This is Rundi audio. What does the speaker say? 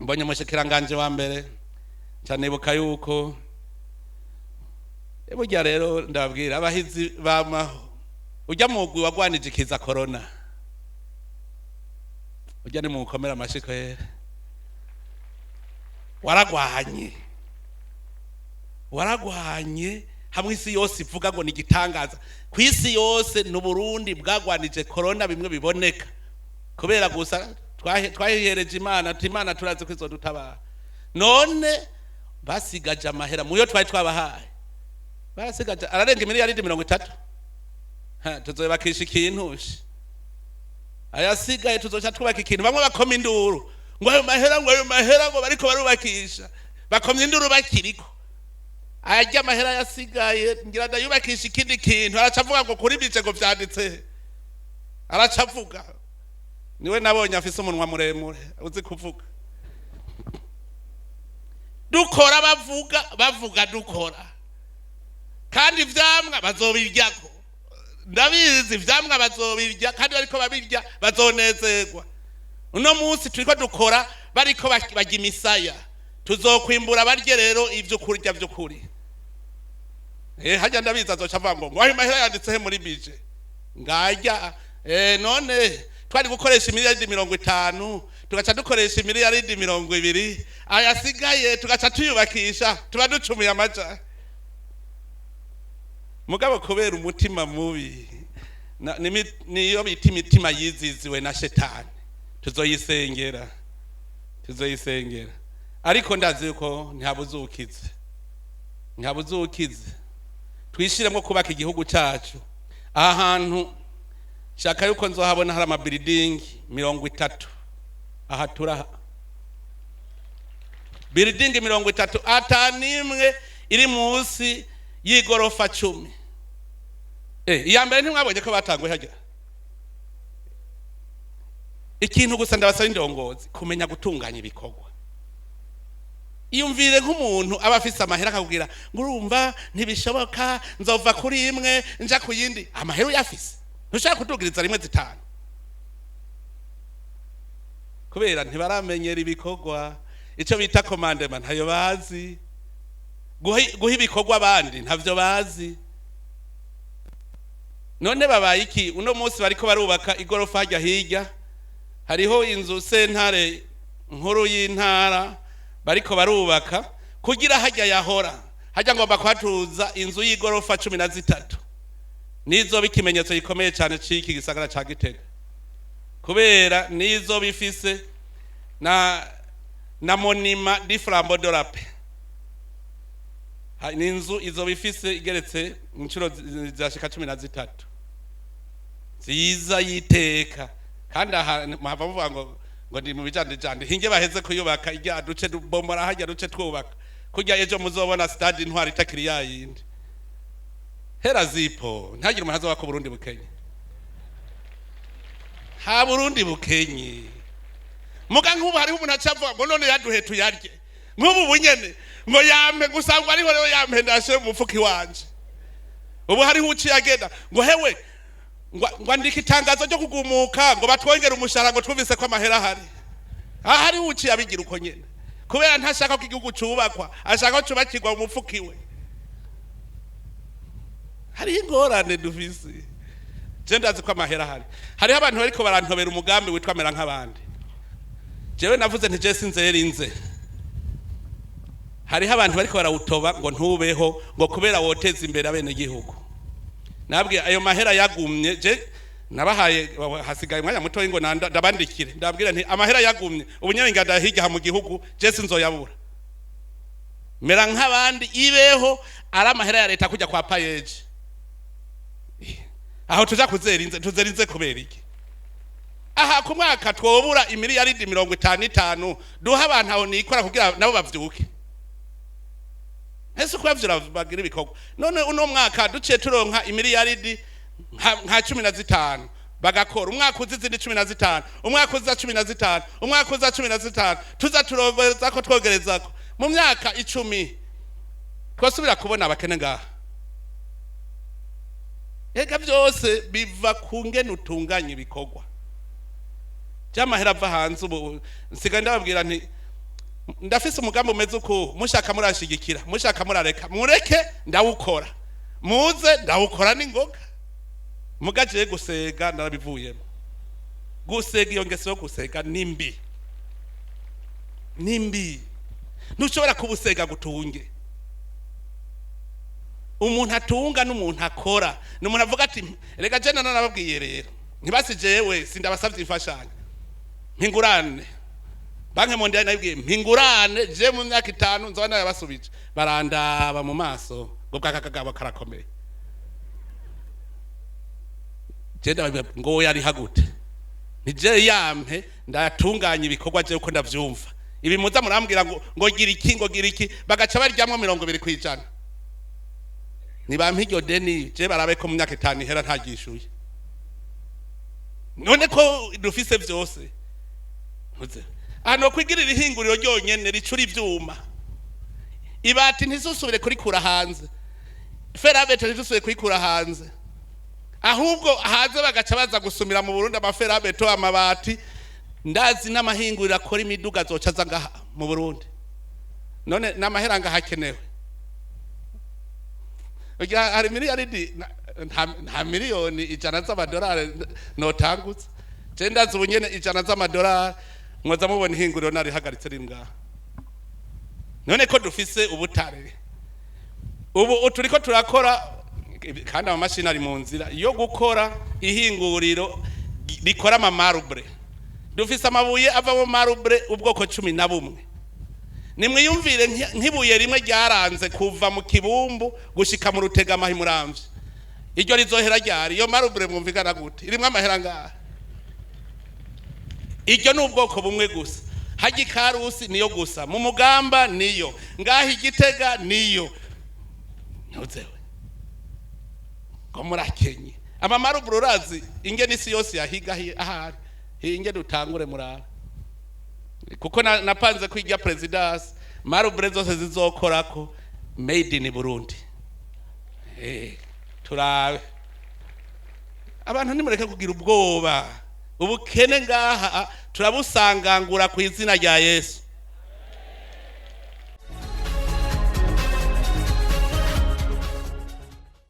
Mbonye umushikiranganje wa mbere, ncanibuka yuko burya rero ndababwira abahizi bamaho ujya mugwi wagwanije ikiza corona, ujya ni mukomera amashiko yera, waragwanye, waragwanye hamwe isi yose ivuga ngo ni igitangaza ku isi yose. Ni Burundi bwagwanije corona bimwe biboneka, kubera gusa twahihereje Imana, tuti Imana turazi ko izodutabara. None basigaje amahera muyo twari twabahaye, barasigaje ararenga miliyaridi 30. Tuzobakisha ikintu ayasigaye, tuzoca twubaka ikintu. Bamwe bakoma induru ngo ayo mahera, ngo ayo mahera, ngo bariko barubakisha. Bakomye induru bakiriko ayarya amahera yasigaye, ngira ndayubakisha ikindi kintu. Araca avuga ngo kuri bije ngo vyanditse, araca avuga. Niwe nabonye afise umunwa muremure uzi kuvuga. Dukora bavuga, bavuga dukora, kandi ivyamwa bazobiryako. Ndabizi, ivyamwa bazobirya, kandi bariko babirya bazonezerwa. Uno munsi turiko dukora, bariko barya imisaya. Tuzokwimbura barye rero ivyo kurya vy'ukuri. Hajya ndabizi azoca avuga ngo ayo mahera yanditse he muri budget ngajya. None twari gukoresha imiliyaridi 50, tugaca dukoresha imiliyaridi 20, ayasigaye tugaca tuyubakisha, tuba ducumuye amaja. Mugabo kubera umutima mubi, niyo bita imitima yiziziwe na shetani, tuzoyisengera, tuzoyisengera. Ariko ndazi yuko ntihabuzukize, ntihabuzukize. Twishiremo kubaka igihugu cyacu. Aha hantu shaka yuko nzohabona hari ama building 30. Aha turaha building 30, atanimwe iri munsi y'igorofa 10. Iya mbere ntimwabonye ko batanguye hajya. Ikintu gusa ndabasaba indongozi, kumenya gutunganya ibikorwa. Iyumvire nk'umuntu aba afise amahera akakubwira ngo urumva ntibishoboka, nzova kuri imwe nja ku yindi. Amahera uyafise, ntushaka kudugiriza rimwe zitanu? Kubera ntibaramenyera ibikorwa, icyo bita commandement ntayo bazi, guha ibikorwa abandi ntavyo bazi. None babaye iki? Uno munsi bariko barubaka igorofa hajya hirya, hariho inzu sentare nkuru y'intara bariko barubaka kugira hajya yahora hajya ngomba kuhatuza inzu y'igorofa 13. Nizo ikimenyetso gikomeye cyane c'iki gisagara ca Gitega, kubera nizo bifise na monument du Flambeau de la Paix. Ni inzu izo bifise igeretse inshuro zashika 13, nziza y'iteka. Kandi aha muhava muvuga ngo ndi mu bijandijandi. Hinge baheze kuyubaka ijya duce dubomora hajya duce twubaka kurya. Ejo muzobona stade Intwari itakiri yayindi. Hera zipo, ntagire umuntu azoba ko Burundi bukenye. Nta Burundi bukenye. Muga nk'ubu hariho umuntu aca avuga ngo none yaduhe tuyarye nk'ubu bunyene, ngo yampe gusa, ngo ariho rero yampe ndashe mu mufuka iwanje. Ubu hariho uciye agenda ngo hewe, ngo andika itangazo ryo kugumuka, ngo batwongere umushahara, ngo twumvise ko amahera ahari. Aha hariho uciye abigira uko nyene, kubera ntashaka ko igihugu cubakwa, ashaka ko cubakirwa mu mufuka iwe. Hariho ingorane dufise. Je ndazi ko amahera ahari. Hariho abantu bariko barantobera umugambi witwa mera nk'abandi. Jewe navuze nti je sinzera inze. Hariho abantu bariko barawutoba ngo ntubeho, ngo kubera woteza imbere abenegihugu. Nabwiye ayo mahera yagumye, je nabahaye, hasigaye umwanya mutoyi ngo ndabandikire. Ndabwira nti amahera yagumye ubu nyene ngada hirya mu gihugu, je sinzoyabura. Mera nk'abandi ibeho ari amahera ya leta kujya kwa PAEEJ. Aho tuja kuzera inze, tuzera inze kubera iki? Aha ku mwaka twobura imiliyaridi 55 duha abantu aho nikora kugira nabo bavyuke. Ese kubavyura bagira ibikorwa. None uno mwaka duciye turonka imiliyaridi nka 15, bagakora umwaka uza izindi 15, umwaka uza 15, umwaka uza 15, tuza turogerezako twogerezako, mu myaka 10 twasubira kubona abakene ngaha? Ega byose biva ku ngene utunganya ibikorwa by'amahera ava hanze. Ubu nsigaye ndababwira nti Ndafise umugambi umeze uku, mushaka murashigikira, mushaka murareka, mureke ndawukora, muze ndawukora n'ingoga. Mugaje gusega narabivuyemo. Gusega, iyo ngeso yo gusega ni mbi, ni mbi. Ntushobora kubusega gutunge. Umuntu atunga n'umuntu akora, ni umuntu avuga ati: "Reka je nanababwiye rero, ntibasi jewe sindabasavye imfashanyo, mpingurane Banque mondiale, nabibwiye mpingurane, je mu myaka 5 nzoba nayabasubije." Barandaba mu maso ngo bwakakagabo karakomeye. Je ndababwira ngo yari hagute, nije yampe ndatunganya ibikorwa je uko ndavyumva. Ibi muza murambwira ngo gira iki, ngo gira iki, bagaca baryamwo 20%. Nibampa iryo deni, je barabe ko mu myaka 5 ihera ntagishuye. None ko dufise vyose? Ntuze ahantu kwigirira ihinguriro ryonyene ricura ivyuma, ibati ntisusubire kurikura hanze, fer à béton ntisusubire kurikura hanze, ahubwo hanze bagaca baza gusumira mu Burundi ama fer à béton, amabati. Ndazi n'amahinguriro akora imiduga azoca aza ngaha mu Burundi. None n'amahera ngaha akenewe? Ugira hari miliyaridi, nta miliyoni 100 z'amadolari notangutse. Je ndazi ubu nyene 100 z'amadolari mwoza mubona ihinguriro narihagaritse riri ngaha. None ko dufise ubutare, ubu turiko turakora, kandi amamashini ari mu nzira yo gukora ihinguriro rikora ama marbre. Dufise amabuye avamo marbre ubwoko 11. Nimwiyumvire nk'ibuye rimwe ryaranze kuva mu Kibumbu gushika mu Rutegama Muramvya, iryo rizohera ryari? Iyo marbre mwumvikana gute? Irimwo amahera ngaha. Iryo ni ubwoko bumwe gusa. Hajya ikarusi niyo gusa, mu Mugamba niyo, ngaha Igitega niyo. Ntuzewe ngo murakenye ama marbre. Urazi ingene isi yose yahiga ahari hinge dutangure murara, kuko napanze ko ijya présidence marbre zose zizokorako made in Burundi. Turabe abantu, nimureke kugira ubwoba. Ubukene ngaha turabusangangura ku izina rya Yesu.